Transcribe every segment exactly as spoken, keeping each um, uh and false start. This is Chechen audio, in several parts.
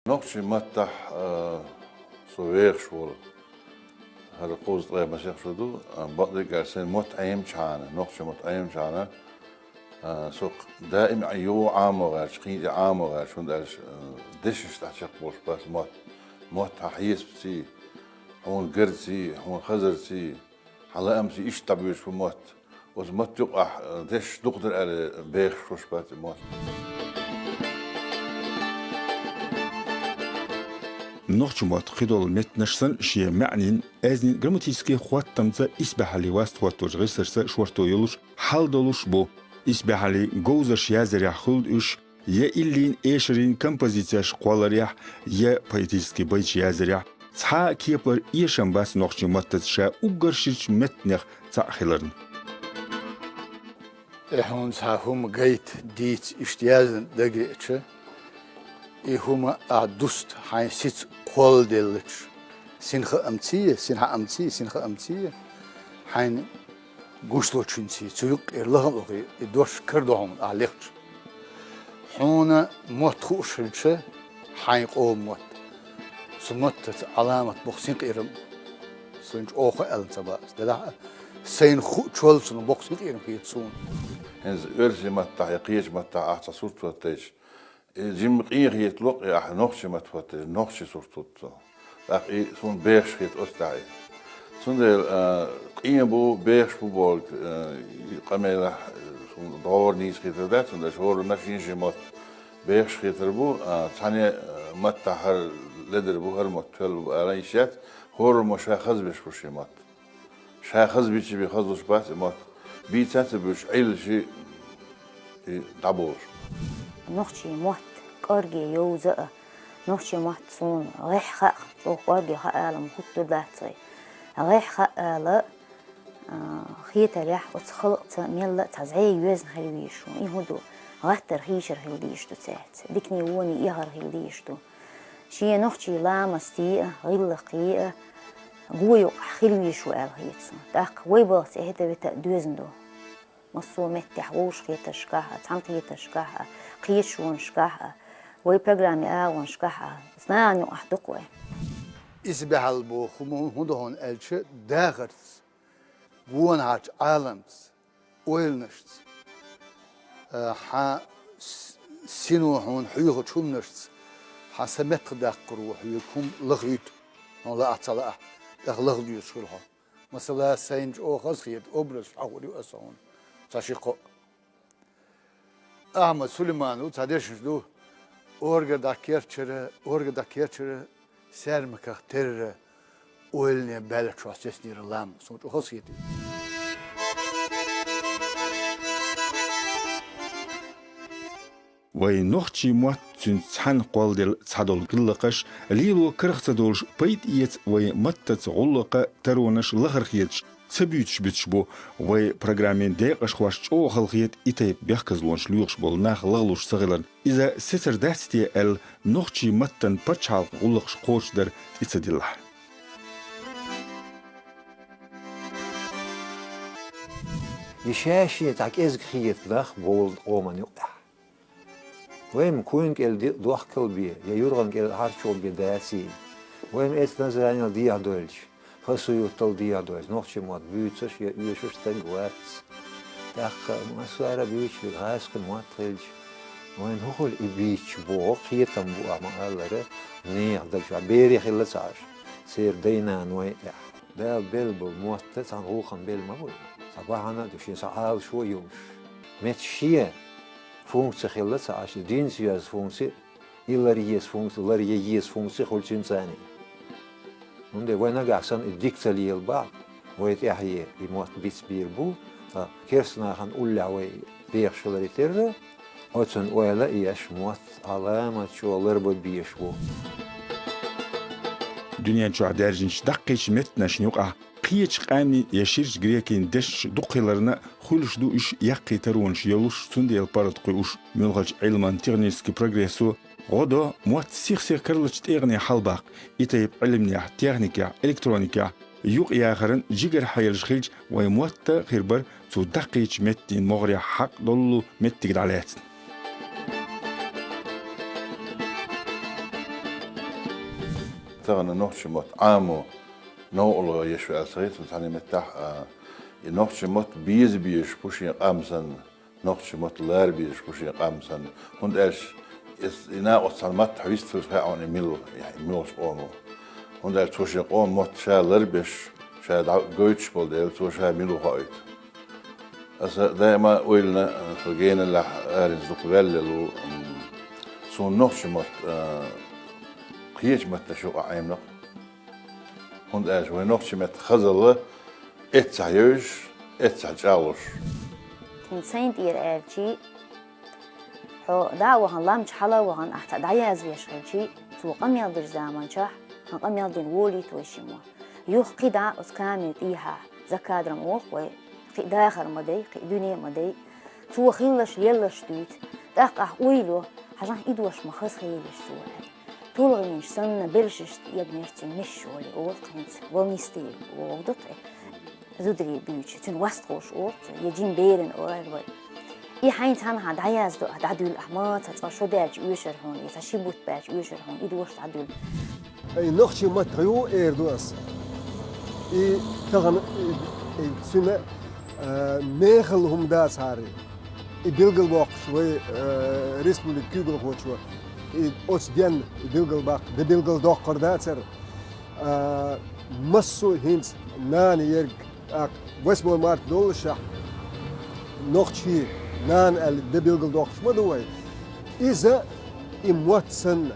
Нохчийн маттахь, а, со вехаш волу. ХӀара кхузткъе масех шу ду, а, бакъдерг аьлча, сайн мотт Ӏемачхьана, нохчийн мотт Ӏемачхьана, а, со даим а юха Ӏамо гӀерташ, кхин тӀе Ӏамо гӀерташ, хӀунда аьлча, а, дешнаш тӀехь чекхболуш бац мотт. Мотт хьан хьесапций, хьуна гарций, хьуна хазарций, хьан лаамций иштта дӀабоьдуш бу мотт. Оцу матта юкъахь, а, дешнаш дукха дара аьлла, бехаш хуш бац и мотт. Нохчийн мотт кхидолу меттанаш санна шен маьӀнийн, аьзнийн грамматически хӀоттамца, исбаьхьаллин васт хӀотталучу гӀирсашца шорто йолуш, хьал долуш бу. Исбаьхьаллин говзарш яздарехь хуьлу уьш, я иллин, эшарийн композицеш кхолларехь, я поэтически байташ яздарехь. Цхьа а кепара эшам бац нохчийн маттаца ша уггар ширачу меттанех цхьаъ хиларна. И хьуна цхьа хӀума гайта, дийца иштта яздина дагеача, и хӀума ахь дуста хьайн сица кхолладеллачу синхаамций, синхаамций, синхаамций, хьайна гуш долчуьнций, цу юккъера лахана лохий, и дош карадо хьуна ахь лехча. Хьуна мотт хууш хилча, хьайн къоман мотт, цу маттаца Ӏаламат боккха синкъерам, суна чӀогӀа аьлла ца бац. Делахь а, сайна хуучул цунах боккха синкъерам хета суна. ХӀинца оьрсийн маттахь я кхечу маттахь ахь цхьа сурт хӀоттайча, и жимма къен хетало, и ахь нохчийн маттахь хӀоттайча, нохчийн сурт хӀутту. ТӀаккха и суна бехаш хета оцу тӀехь и. Цундела, а, къен бу, бехаш бу бохург, а, и къамелехь, а, суна догӀур нийса хетар дац, цундела хӀоранна шен-шен мотт бехаш хетар бу, а, цхьана, а, маттахь хӀара ледара бу, хӀара мотт тоьлла бу ала йиш яц, хӀораммо ша хазбеш бу шен мотт. Ша хазбича бен хазлуш бац и мотт. Бийца ца буьйцуш, Ӏиллаши и дӀаболуш. Нохчийн мотт кӀорге йовза а, нохчийн мотт суна гӀехь хаьа, чӀогӀа кӀорге хаьа ала-м хӀуттур дац вай. ГӀехь хаьа ала, а, хетарехь оцу халкъаца мелла а цхьа зӀе йоьзна хила везаш ву. И хӀун ду? ГӀаттар хийшар хила дезаш ду цаьрца. Дикане воне эхар хила дезаш ду. Шен нохчийн ламастий а, гӀиллакхий а, го юкъахь хила везаш ву аьлла хета суна. ТӀаккха вай балхаца и хӀета-вета а доьзна ду. Массо а меттехь вовшахкхетаршкахь а, цхьаьнакхетаршкахь а, кхеташонашкахь а, вай программин агӀонашкахь а, нахана юкъахь дукха вай. Исбаьхьалла боху хӀума хӀун ду хьуна аьлча, дахарца, гонахьарчу Ӏаламца, ойланашца, а, хьан с-, сино хьуна хьоьхучу хӀуманашца, хьан са меттахдаккхар ву хьоьга хӀума лахуьйту, хьуна лаахь ца лаахь, тӀаккха лаха доьшуш хуьлу хьо. Масала, сайна чӀогӀа хазахета образаш хьахор ю аса хьуна, цхьа ши-кхо. Ахьмад Сулейманов цхьа дешнаш ду: «Оргар дӀакерчара, оргар дӀакерчара, саьрмаках терра, ойлане баьллачохь сецнера лам». Суна чӀогӀа хазахета. Вайн нохчийн мотт, цуьнца цхьаьна кхолладелла цхьадолу гӀиллакхаш, лело карах ца долуш, пайда эца вайн маттаца гӀуллакх а, таронаш лахара хеташ, ца буьйцуш буьтуш бу. Вайн программин декъашхошна чӀогӀа хала хета и тайпа бехказлонаш лоьхуш болу нах лахлуш ца хиларна. Иза сецар дац те аьлла, нохчийн маттан пачхьалкхан гӀуллакхаш кхочушдар тӀе ца диллахь. И ша-шен цхьа кӀезиг хета нах бовлу къоман юкъахь. Вай-м куйна кӀел ди-, дохкал бен, я юргӀан кӀел хьарчо бен даций. Вай-м эцу Назранел дехьадойлча, хӀара Суюртал дехьадойлча, нохчийн мотт буьйцуш я оьшуш стаг вац. ТӀаккха массара а буьйцуш верг гӀазкхийн мотт хилча, вайна хӀун хуьлу и буьйцуш боху, кхетам бу, а ма-аллара, нехан даг чохь бере хилла ца Ӏаш, церан дай-нана вайн тӀехь. Дала белла болу мотт цхьана гӀуллакхана белла ма бу. Цхьа бахьана а ду шен, цхьа Ӏалашо а йолуш. Меттан шен функци хилла ца Ӏаш, динца йоьзна функци, и лар еза функци, лар е еза функци хуьлу цуьнан царна. ХӀунда вай нагахь санна и дика ца лелабахь, вай тӀаьхье и мотт бицбийр бу, ткъа керста нахана уллехь вай бехаш хиларе терра, оцунна ойла а еш, мотт Ӏаламат чӀогӀа ларбан безаш бу. Дуьнен чохь даьржинчу даккхийчу меттанашна юкъахь кхечу къаьмнийн я ширачу грекийн дешнаш дукха хиларна, хуьлуш ду уьш яккхий таронаш йолуш, цундела паргӀат кхуьуш. Муьлххачу Ӏилман технически прогрессо гӀо до мотт сих-сиха карлачу тӀегӀане хьалабаккха. И тайпа Ӏилманехь, техникехь, электроникехь юкъаяхаран жигара хьелаш хилча, вайн мотт а хир бара цу даккхийчу меттийн могӀарехь хьакъ долу меттиг дӀалаьцна. Тахана нохчийн мотт Ӏамо новкъарло еш ваьлла ца хета цхьана меттехь, а, и нохчийн мотт беза безаш бу шен къам санна, нохчийн мотт лара безаш бу шен къам санна. ХӀунда аьлча и накъост цхьана маттахь вистхуьлуш хаьа хьуна и мила ву, и муьлхачу къомо. ХӀунда аьлча цо шен къоман мотт ша ларбеш, ша дӀа гойтуш болу дела, цо ша мила ву хоуьйту. Аса даима ойлана, со геналлехь аренца дукха ваьлла ву, м, суна нохчийн мотт, а, кхечу матташа юкъахь Ӏемина-кх. ХӀунда аьлча вайн нохчийн меттан хазалла эццахь евзаш, эццахь чӀагӀлуш. ХӀинца сайна тӀера аьлчи, хьо дӀа а вахана, лам чу хьала а вахана, ахь цхьаъ дӀаязвеш хилчи, цо къамел дечу заманчохь, хьан къамел дина волийта вай шиммо. Юха кхидӀа оцу камера тӀехьа, за кадром оху вай, кхин дахар ма дай, кхин дуьне а ма дай. Цо хилларш, лелларш дуьйцу. ТӀаккха ахь ойла йо, хьажахь и дош ма хаза хилийша цо аьлла. ТулгӀенаш санна, белшаш тӀегнарш цуьнан мешшоле олу хӀинца, волнистые вогӀу ду тхе. Зударий буьйцу, цуьнан васт хууш олу цо, я жима берана ойла вай. И хьайна цхьанхьа дӀаяздо, дӀадуьллу ахь, ма ца цкъа шо даьлча оьшура хьуна, я цхьа ши бутт баьлча оьшура хьуна, и дош дӀадуьллу. И нохчийн маттах ю эр ду ас. И тахана, и, и цуьнан, а, мехала хӀума дацахьара. И билгалбоккхуш вай, а, республикан куьйгалхочо, и оцу денна и билгалбаккха, де билгалдоккхур дацара. А, массо а хӀинца нана ерг, тӀаккха восьмое марта доллушехь, нохчий нана аьлла де билгалдоккхуш ма ду вай. Иза и мотт санна,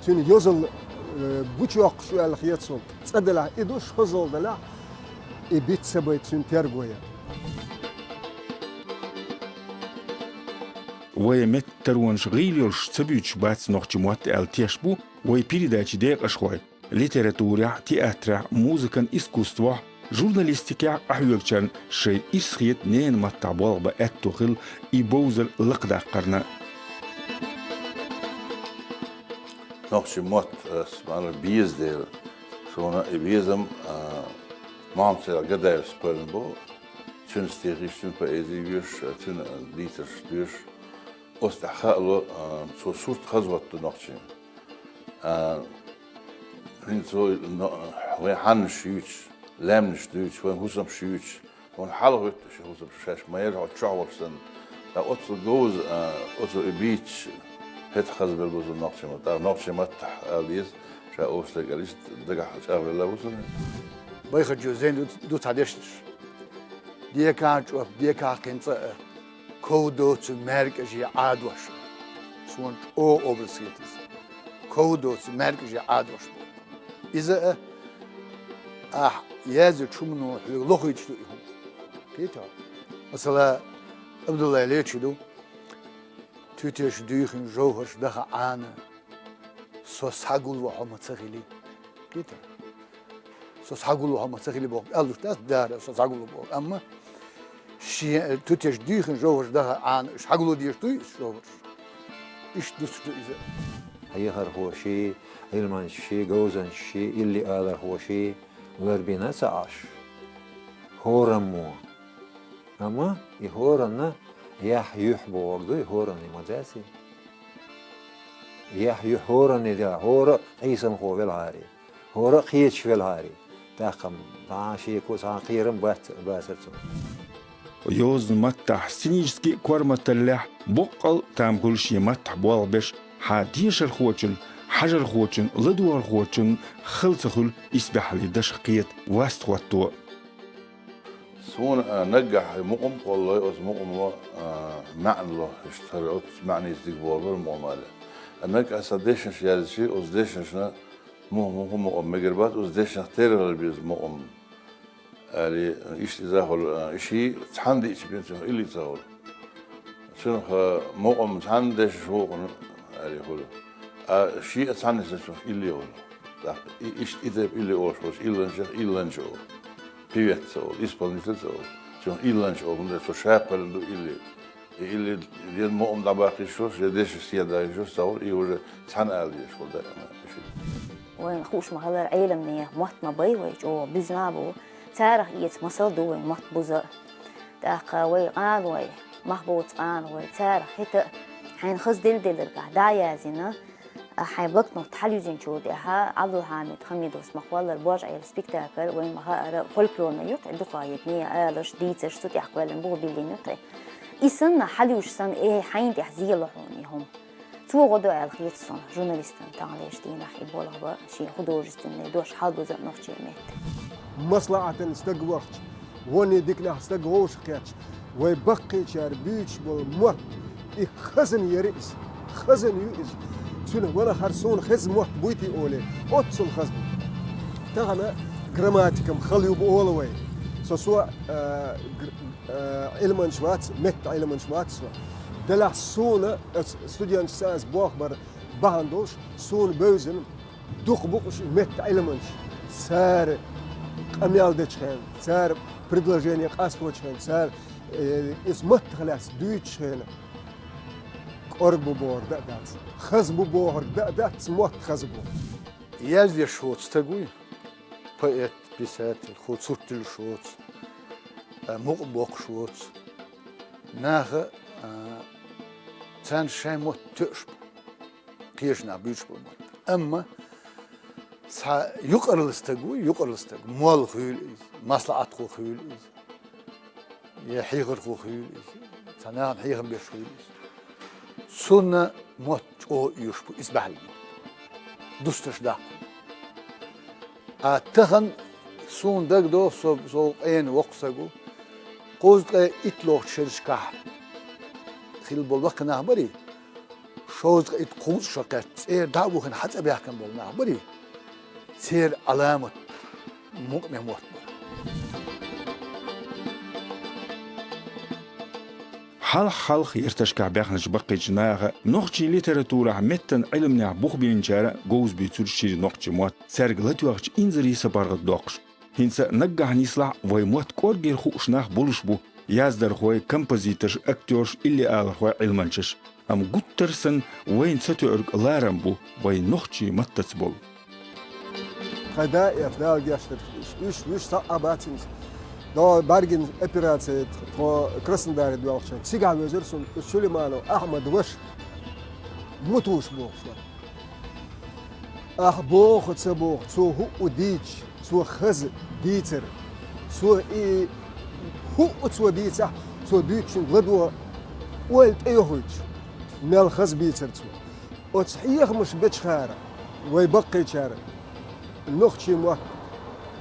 цуьнан йозалла, э, гучуйоккхуш ю аьлла хета суна. Цкъа делахь и ду, шозалла делахь, и биц ца байта цуьнан терго ян. Вай меттан таронаш гӀийла йолуш ца буьйцуш бац нохчийн мотт аьлла теш бу вай передачин декъашхой. Литературехь, театрехь, музыкан искусствохь, журналистикехь къахьоьгучарна шайн ирс хетта ненан маттахь болх бан аьтто хилла и бовзар лакхадаккхарна. Нохчийн мотт ас ма-аллара беза дела, суна и безам, а, Мохьмад-Сайлах Гадаевс кхоьллина бу, цуьнан стихаш, цуьнан поэзи йоьшуш, цуьнан дийцарш доьшуш. Оцу тӀехь хаало, а, цо сурт хаза хӀоттаду нохчийн. А, хӀинца цо но-, вайн хьаннаш юьйцуш, лаьмнаш дуьйцуш, вайн хӀусамаш юьйцуш, вайна хьалахӀуьтту ши хӀусамаш шаьш ма-ярра хьо чохь волуш санна. Ткъа оццул говза, а, оцо и бийцича, хӀетахь хаза белла бу цунна нохчийн мотт. ТӀаккха нохчийн маттахь ала деза, ша олуш дерг аьлла, иштта дагахь чӀагӀвелла бу цунна. Байхаджиев Зейна ду, ду цхьа дешнаш. Декан чӀоп, декан кхин цӀа а, ков доцу маьркӀаже Ӏадош. Суна чӀогӀа образ хета иза. Ков доцу маьркӀаже Ӏадош бу. Иза а, ахь яздечу хӀумано хьоьга лохуьйтуш ду и хӀума. Кхетий хьо? Масала, Абдуллай лечи ду, туьтеш дуьйхина жовхӀарш даха Ӏана, со схьагулван хьо ма ца хили. Кхетий? Со схьагулван хьо ма ца хили боху, аьлла дац дара, со схьагулван боху. Амма шен туьтеш дуьйхина жовхӀарш даха Ӏана, уьш схьагулван дезаш дуй, уьш жовхӀарш? Иштта дуьсуш ду иза. Хьехархоший, Ӏилманчаший, говзанчаший, илли алархоший ларбина ца Ӏаш. ХӀораммо. Амма и хӀоранна яхь юьхь бохург ду, и хӀоранна ма дац и. Яхь юьхь хӀоранна да, хӀора а къийсанхо велхьари, хӀора а кхеташ велхьари. ТӀаккха-м цхьа а шеко, цхьа а кхерам бац-, бацара цунна. Йозанан маттахь, сценически корматаллехь боккъал там хуьлу шен маттахь болх беш, хьан дешархочун, хьажархочун, ладогӀархочун хала ца хуьлу исбаьхьаллин дашах кхета, васт хӀотто. Суна, а, наггахь мукъам а кхоллой, оцу мукъамо, а, маьӀна ло, иштта хӀара оцу маьӀница дика бохург бара мукъам аьлла. А наггахь сан дешнаш яздичи, оцу дешнашна муха-муха мукъам мегар бац, оцу дешнех тера хила беза мукъам. Али, иштта иза хуьлу, а, и ши цхьаьна диъча бен цунах илли ца хуьлу. Цунах, а, мукъам цхьаьна дешнаш вукхунна, али, хуьлу. А ши а цхьаьна дешнаш цунах илли хуьлу. ТӀаккха и, иштта и тайпа илли олуш волчу илланчех илланча олу. Певец ца олу, исполнитель ца олу. Цунах илланча олу, хӀунда аьлча цо ша кхоьллина ду илли. И илли ден мукъам дӀабаккха йиш йолуш, я дешнаш схьадаккха йиш йолуш ца хуьлу, и уже цхьаьна ала дезаш хуьлу даима и ши. Вайна хууш ма-хиллара, Ӏелам нехан мотт ма бай вай, чӀогӀа буьзна а бу. Царах эца масал ду вайн мотт буза а. ТӀаккха вай къанойн, мах боцу къанойн, царах хӀета а хьайна хаза делла-делларг ахь дӀа а яздина, Хьайн блокнот хьалъюьзначул тӀехьагӀа Ӏабдулхьамид Хамидовс ма-кхоллара «Бож-Ӏела» спектакль вайна ма-хаъара фольклорни ю-кх, дукха йитни алаш, дийцаш, цу тӀехь кхоьллина бух биллина ю-кх. И санна хьалъюьжаш санна, э, хьайна тӀехь зен ло хьуна и хӀума. Цо гӀо до аьлла хета сона, журналистан таханлерча дийнахь и болх бан, шен художественный дош хьалдуза нохчийн метта. МаслаӀатан стаг вахча, вонне диканахь стаг вовшахкхетча, вай баккхийчара буьйцуш болу мотт, и хазна яра иза, хазна ю иза. Цуьнан ванахьара суна хеза мотт буй те олий, оццул хазна. Тахана грамматикам хала ю бу олу вай. Со, со, а, гр-, а, Ӏилманча вац, метта Ӏилманча вац со. Делахь суна, оцу студенташца аса болх бар бахьана долуш, суна бевзина дукха бу-кх уьш метта Ӏилманчаш. Цара къамел дечу хенахь, цара предложение къасточу хенахь, цара, э, иза маттах лаьцна дуьйцучу хенахь, кӀорга бу бохург дан а дац, хаза бу бохург дан а дац, мотт хаза бу. Яздеш воцу стаг вуй, поэт, писатель, хӀу цурт туьллуш воцу, а, мукъам боккхуш воцу. Наха, а, царна шайн мотт тоьуш бу. Кхечу наха буьйцуш бу мотт. Амма цхьа юкъаралла стаг вуй, юкъаралла стаг, молла хуьлу иза, маслаӀатхо хуьлу иза, я хьехархо хуьлу иза, цхьа нахана хьехам беш хуьлу иза. Цунна мотт чӀогӀа оьшуш бу, исбаьхьалла мотт. Дусташ даккха. Ткъа тахана суна дагадогӀу, со, со къена воккха стаг ву, кхузткъе итт лохучу шерашкахь хилла болу ваккхий нах барий, шовзткъе итт, кхузткъа шо кхетта, цӀера дӀа а вухина, хьан цӀа баьхкина болу нах барий, церан Ӏаламат мукъаме мотт бара. Хьалха-хьалха ярташкахь баьхначу баккхийчу наха нохчийн литературахь меттан Ӏилманехь бух биллинчара говза буьйцура шира нохчийн мотт, цаьрга латоьхначу инзаре сапаргӀат доккхуш. ХӀинца наггахь нислахь вай мотт кӀоргера хууш нах болуш бу, яздархой, композиторш, актёрш, иллиалархой, Ӏилманчаш. Амма гуттар а санна, вайна ца тоьург ларам бу вайн нохчийн маттаца болу. Тхайн даим Дала гечдарх уьш, уьш, уьш цхьаъ а бац хӀинца. Дала бӀаьргина операци тхо Краснодаре доьлхучохь, цигахь везара суна Сулейманов Ахьмадан ваша, мутуш бохуш вара. Ахь боху а ца боху, цо хӀуъу дийцча, цо хаза дийцар. Цо и хӀуъу цо дийцахь, цо дуьйцучуьнга ладогӀа ойла тӀейохуьйтуш, мел хаза бийцар цо. Оцу хьехамаш бечхьара, вай баккхийчара, нохчийн мотт,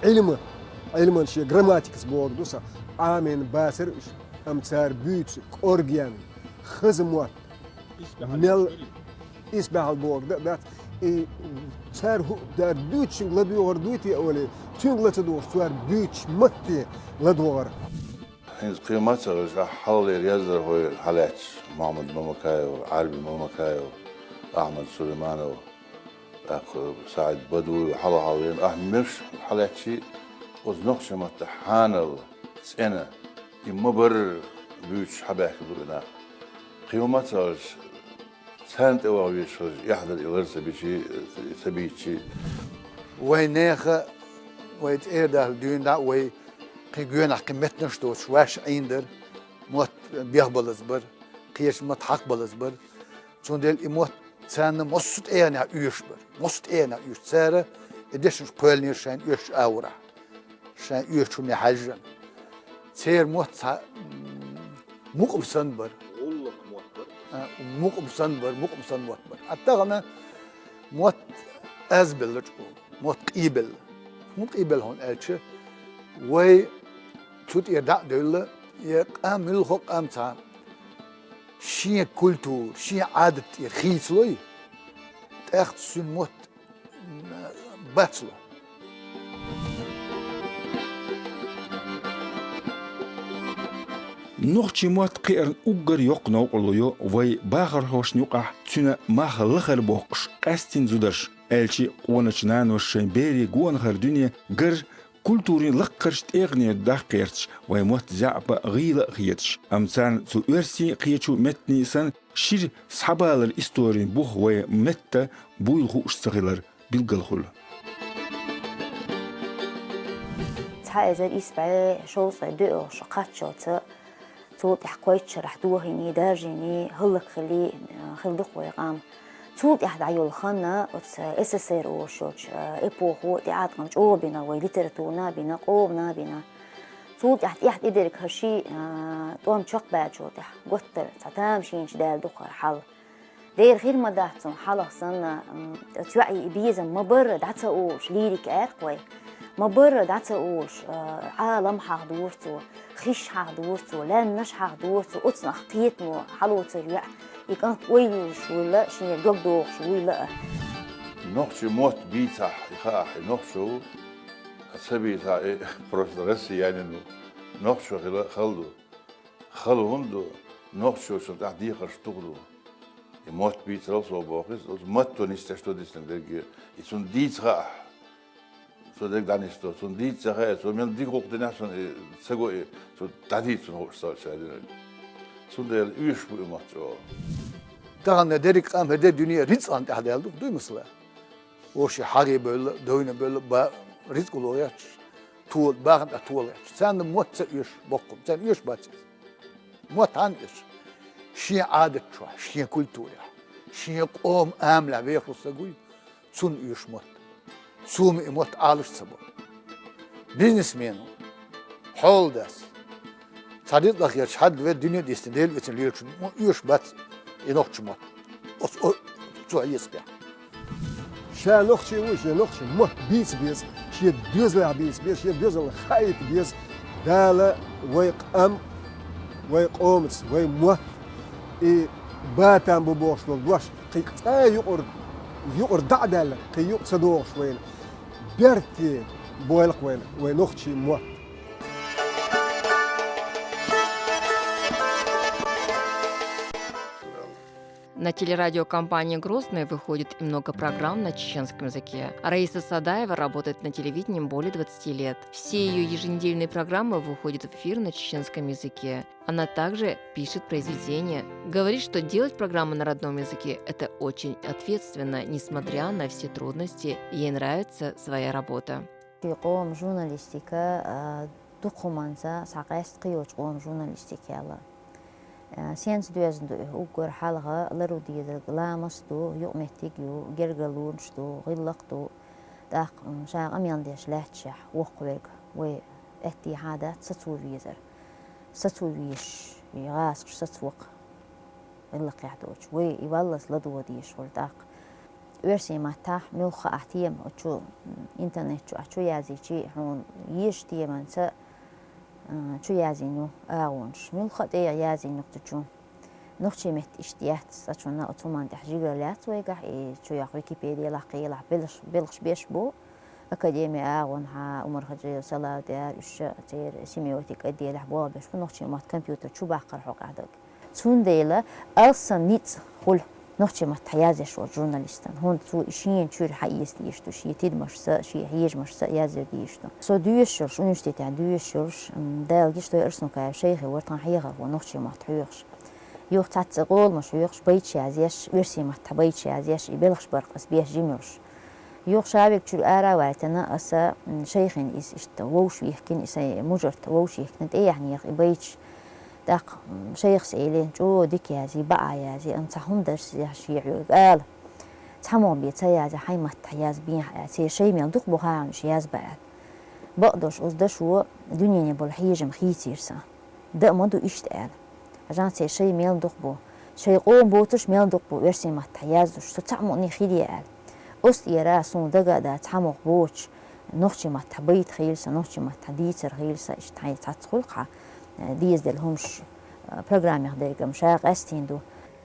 Ӏилма, Ӏилман шен грамматикаца бохург ду сан, Ӏамийна бацара уьш, амма цара буьйцу кӀоргенна, хаза мотт, мел исбаьхьалла бохург дан а дац, и цара хӀу-, цара дуьйцучуьнга ладоьгӀар дуй те олий, цуьнга ла ца догӀуш, цара буьйцучу матте ладогӀар. ХӀинца кхин маца гӀирсаш ахь хьалхалера яздархой хьалаьцча, Мухьаммад Мамакаев, Ӏарби Мамакаев, Ахьмад Сулейманов, тӀаккха СаӀид Бадуев хьалха-хьалха веана, ахь меш хьалаьцчий, оцу нохчийн маттахь хьанал, цӀена, и ма-барра буьйцуш хьабаьхкина бу и нах. Кхин хӀума ца хилча, царна тӀе ваха везаш хилча, эхь дара и лар ца бичий, ца бийцичий. Вайн нехан, вай цӀера дахар дуьйна дӀа а, вай кхин гоьнахь кхин меттанаш доцуш ваьш Ӏийна дара, мотт бехбалаза бара, кхечу мотт хьакхбалаза бара. Цундела и мотт царна массо а тӀегӀанехь оьшуш бара. Массо а тӀегӀанехь оьшуш. Цара и дешнаш кхоьллинера шайна оьшучу агӀорахь, шайн оьшучу хӀумане хьаьжжина. Церан мотт цхьа, м, мукъам санна бара. ГӀуллакх мотт бара. А, мукъам санна бара, мукъам санна мотт бара. А тахана мотт азбелла чӀогӀа, мотт къийбелла. ХӀунда къийбелла хьуна аьлча, вай цу тӀера дӀа а девлла, я къам, муьлхха а къам цхьа шен культура, шен Ӏадат тӀера хийцалой, тӀаккха цуьнан мотт, м, бацло. Нохчийн мотт кхиарна уггар йоккха новкъарло йо вай бахархошна юкъахь цуьнан мах лахара боккхуш къаьстина зударша, аьлча къоначу наноша шайн берийн гонахара дуьне гар культурин лаккхарчу тӀегӀанера дахкаерчаш, вайн мотт заьӀап а, гӀийла а хеташ, амма царна цу оьрсийн а, кхечу меттанийн а санна, шира схьабалар историн бух вайн метта буйла хууш ца хилар билггал хуьлу. Цхьа эзар исс бӀе шовзткъе доьалгӀа шо кхаччалца, цул тӀаьхьа кхойтта шарахь дохийний, даржийний, хӀаллакьхилий, э, хилла ду-кх вай къам. Цул тӀаьхьа дӀайолу хан оцу С С С Р олуш йолчу, а, эпохо тӀеӀаткъам чӀогӀа бина, вай литературна а бина, къомана а бина. Цул тӀаьхьа тӀаьхьа тӀедерг хӀара ши, а, тӀом чекхбаьллачул тӀаьхьа, гуттар а цхьа тамашийна чу даьлла ду-кх хӀара хьал. Дера хир ма дац цунна хьалха санна, м, оцу йоӀе и безам ма-барра дӀа ца олуш, лирика аьлла-кх вай. Ма-барра дӀа ца олуш, а, Ӏалам хьахдора цо, хиш хьахдора цо, лаьмнаш хьахдора цо, оцунах кхетамо хьалоцура йоӀ, и кӀант ойла йолуш вуйла а, шен дог дохуш вуйла а. Нохчийн мотт бийцахь, и хаахь, и нохчо ву, а ца бийцахь, и просто россиянин ву. Нохчо хила хала ду. Хала хӀунда ду, нохчочунна тӀехь дехарш тух ду. И мотт бийцарал со боху иза, оцу матто нисдеш ду дисинарг дерриге. И цунна дийца хаахь, цо дерг дӀанисдо, цунна дийца ца хаьа, цо мел дика гӀуллакх динехь цунна и ца го и, цо дӀадийца цунна хууш ца ша динарг. Цундела оьшуш бу и мотт чӀогӀа. Тахана дерриг къам, дерриг дуьне рицкъан тӀехь даьлла ду, дуй масала? Вовшийн хьагӀ бевлла, девна бевлла, ба-, рицкъ лоьхуш, тола, бахана тӀе тола гӀерташ. Царна мотт ца оьшу боккха, царна оьшу бац иза. Мотт хьанна оьшу? Шен Ӏадат чохь, шен культурехь, шен къоман амалехь вехаш стаг вуй, цунна оьшу мотт. Цо-м и мотт Ӏалаш ца бо. Бизнесмено, хьолдас, цхьа рицкъ лахъярчу хьадда вер дуьне дистина, Дела вецна лелачун, ну, оьшу бац и нохчийн мотт. Оц-, о-, цо хьесапехь. Ша нохчи ву, шен нохчийн мотт бийца беза, шен доьзалехь бийца беза, шен доьзална хаийта беза. Дала вай къам, вай къомаца, вай мотт, и батам бу бохуш долу дош, кхин цкъа а юкъара, юкъара дӀа а даьлла, кхин юкъа ца догӀуш вайна. Берте бойла-кх вайна, вай нохчийн мотт. На телерадиокомпании «Грозный» выходит и много программ на чеченском языке. Раиса Садаева работает на телевидении более двадцати лет. Все её еженедельные программы выходят в эфир на чеченском языке. Она также пишет произведения. Говорит, что делать программы на родном языке — это очень ответственно, несмотря на все трудности, ей нравится своя работа. Шен къоман журналистика, а, дукха хӀуманца схьакъаьста кхин йолчу къоман журналистикел. А, сенца доьзна ду и? Уггар хьалха лару дезарг ламаст ду, юкъаметтиг ю, гергарлонаш ду, гӀиллакх ду. ТӀаккха, м, ша къамел деш лаьтташехь, воккхаверг вай аьттехьа дац сацо везар. Сацо везаш, и гӀазкхаша сацо-кх гӀиллакхехь доцуш. Вай и валлалц ладогӀа дезаш хуьлу тӀаккха. Оьрсийн маттахь муьлхха а тема, оцу, м, интернет чу ахь чу язйичи, хьуна езачу теманца, а, чу язйина ю агӀонаш. Муьлхха а тӀе язйина ю цу чу. Нохчийн меттан иштта яц, цкъачунна оцу хӀуманна тӀехь жигара лаьцна вайгахь, и чу йоккху Википедиялахь, кхелахь белхаш, белхаш беш бу. Академин агӀонехь Умар-Хаджиев, Салавдиев, уьш церан семиотик отделехь болх беш бу, нохчийн мотт компьютер чу баккхар хьокъехь даг. Цундела алсам ницкъ хуьлу нохчийн маттахь язъеш волчу журналистана, хӀунда цо и шена чуьра хьаэца дезаш ду, шен тидамашца, шен хьежамашца язъян дезаш ду. Со доьшуш йолуш, университетехь доьшуш йолуш, м, Дала гича дойла, Арсанукаев Шайхи вара тхан хьехархо нохчийн мотт хьоьхуш. Юха цхьацца къоламаш хьоьхуш, байташ язъеш, оьрсийн маттахь байташ язъеш, и белхаш бара-кх аса беш жима йолуш. Юха ша вега чуьра ара а ваьлла, аса, м, Шайхина иза иштта вовшахвихкина, и сайн мужарта вовшахвихкина, тӀеяьхьнера и байташ. ТӀаккха, м, Шайхас элира, чӀогӀа дика язйи, бакъ язйи, амма цхьа хӀума дара шен хьоьга ала. Цхьаммо бен ца язъе, хьайн маттахь язбехьа аьлла. Церан шайн мел дукха бу хаа хьуна уьш язбан аьлла. Бакъдолуш, оцу дашо дуьнене болу хьежам хийцира сан. Дан а ма ду иштта аьлла. Хьажахь, церан шайн мел дукха бу. Шайн къоман боцурш мел дукха бу оьрсийн маттахь яздеш. Со цхьа а мукъане хир яц аьлла. Оцу тӀера суна дага а дац, цхьаммо боцуш, нохчийн маттахь байт хийла сан, нохчийн маттахь дийцар хийла сан, иштта хьайн цхьацца хуьлу-кх хьан, э, дезаделла хӀумаш, э, программех дерг-м ша къаьстина ду.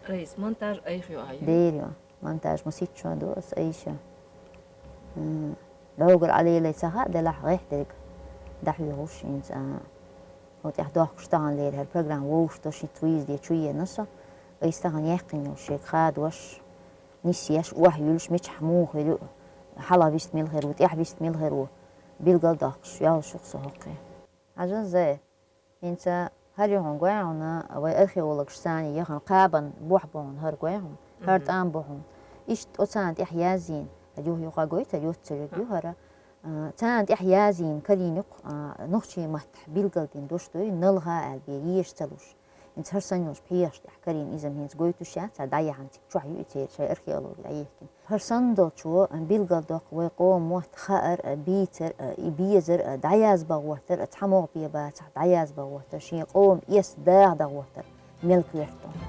Раис, монтаж айхьа ю ахьа? Дера ю. Монтаж масийтта ду аса айша. М, логар Ӏалелай ца хаьа делахь гӀехь дерг. ДӀахьоьхуш хӀинца, а. Оцу тӀехь дохкуш тахана леррина хӀара программа вовшахтош, хӀинца вуьйза де чу еана со. Айса тахана яьккхина йолуш шега хадош, нисъеш, охьаюьллуш, мичахь муха хир ю, хьалха вист мила хир ву, тӀаьхьа вист мила хир ву, билгал дохкуш, йолуш ю-кх со хӀокхе. Хьажа, Зай, хӀинца хӀара ю хьуна, гой хьуна, вай археологаш царна яхана кхабан бохь бу хьуна, хӀара гой хьуна, хӀара тӀам бу хьуна. Иштта оцарна тӀехь язйина, хӀара юха-юха гойту, хӀара йоццалерг ю хӀара. А, царна тӀехь язйина карийна ю-кх, а, нохчийн маттахь билгалдина дош дуй, налха аьлла бен, езаш ца луш. ХӀинца хӀара санна йолчу пхьегӀаш тӀехь карийна иза-м хӀинца гойтуш яц, цара дӀаяхьна цига чохь ю и церан шайн археологи дӀаехкина. ХӀара санна долчо билгал доккху вай къоман мотт хаар а, бийцар а, и безар а, дӀаязбан гӀортар а, цхьа могӀа бен бацахь дӀаязбан гӀортар, шен къоман эс даха дан гӀортар мел коьрта ду.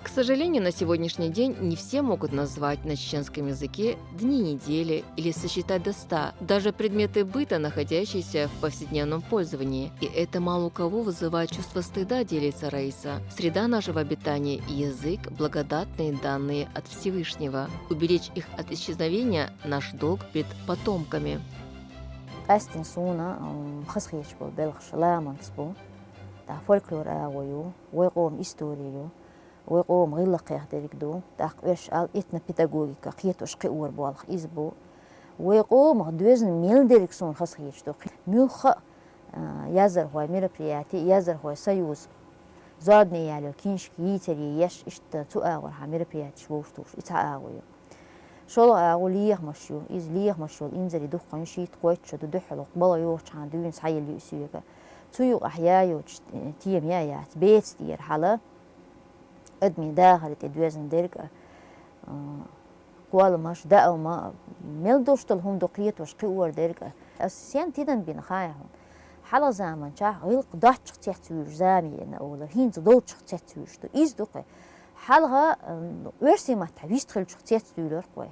К сожалению, на сегодняшний день не все могут назвать на чеченском языке дни недели или сосчитать до ста, даже предметы быта, находящиеся в повседневном пользовании. И это мало у кого вызывает чувство стыда, делится Раиса. Среда нашего обитания и язык — благодатные данные от Всевышнего. Уберечь их от исчезновения — наш долг перед потомками. Къаьстина суна, м, хазахеташ болу белхаш ламанца бу. ТӀаккха фольклор агӀо ю, вай къоман истори ю, вай къоман гӀиллакхех дерг ду. ТӀаккха оьш ал этнопедагогика, кхетош кхиор болх иза бу. Вай къомах доьзна мел дерг суна хазахеташ ду. Муьлхха а, а, яздархойн мероприяти, яздархойн союз, зорбане яьлла йолу киншка йийцаре еш, иштта цу агӀорхьа мероприятеш вовшахтухуш, и цхьа агӀо ю. ШолгӀа агӀо лехамаш ю. Иза лехамаш йолу инзаре дуккха йиш йитта кхойтта шо ду, дуьххьарло бала йохучхьана дуьйна схьаелла ю и соьга. Цу юкъахь я йоцуш, э, тема я яц, беца тӀера хьала адамийн дахаре тӀе доьзна дерг а, а, кхолламаш, даима, мел долуш долу хӀума ду кхетош кхиор дерг а. Ас сен тидам бина хаьий хьуна? Хьалха заманчохь гӀиллакх доцчух цецвуьйлуш зама еана олура, хӀинца долчух цецвуьйлуш ду. Иза ду кхе. Хьалха, м, оьрсийн маттахь вистхиллачух цецдуьйлура кхе.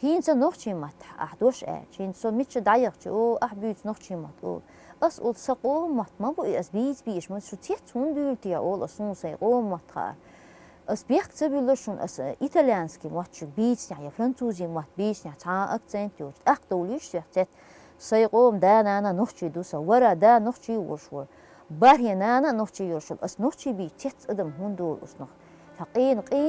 ХӀинца нохчийн маттахь ахь дош аьлча, хӀинца со мичча дӀаяхча, о, ахь буьйцу нохчийн мотт олу. Ас олу, сан къоман мотт ма бу и, ас бийца безаш ма, шу цец хӀунда дуьйлу те олу ас, суна сайн къоман мотт хаьа. Ас бехк ца буьллура шуна, ас, э, итальянский мотт шуьга бийцинехь я французийн мотт бийцинехь цхьа а акцент йоцуш, тӀаккха довлийша соьх цец. Сайн къоман да-нана нохчий ду сан, вара да нохчий волуш вара. БархӀе нана нохчий йолуш вара, ас нохчий бийца цец адам хӀунда олу ас нах? Сан къена къе-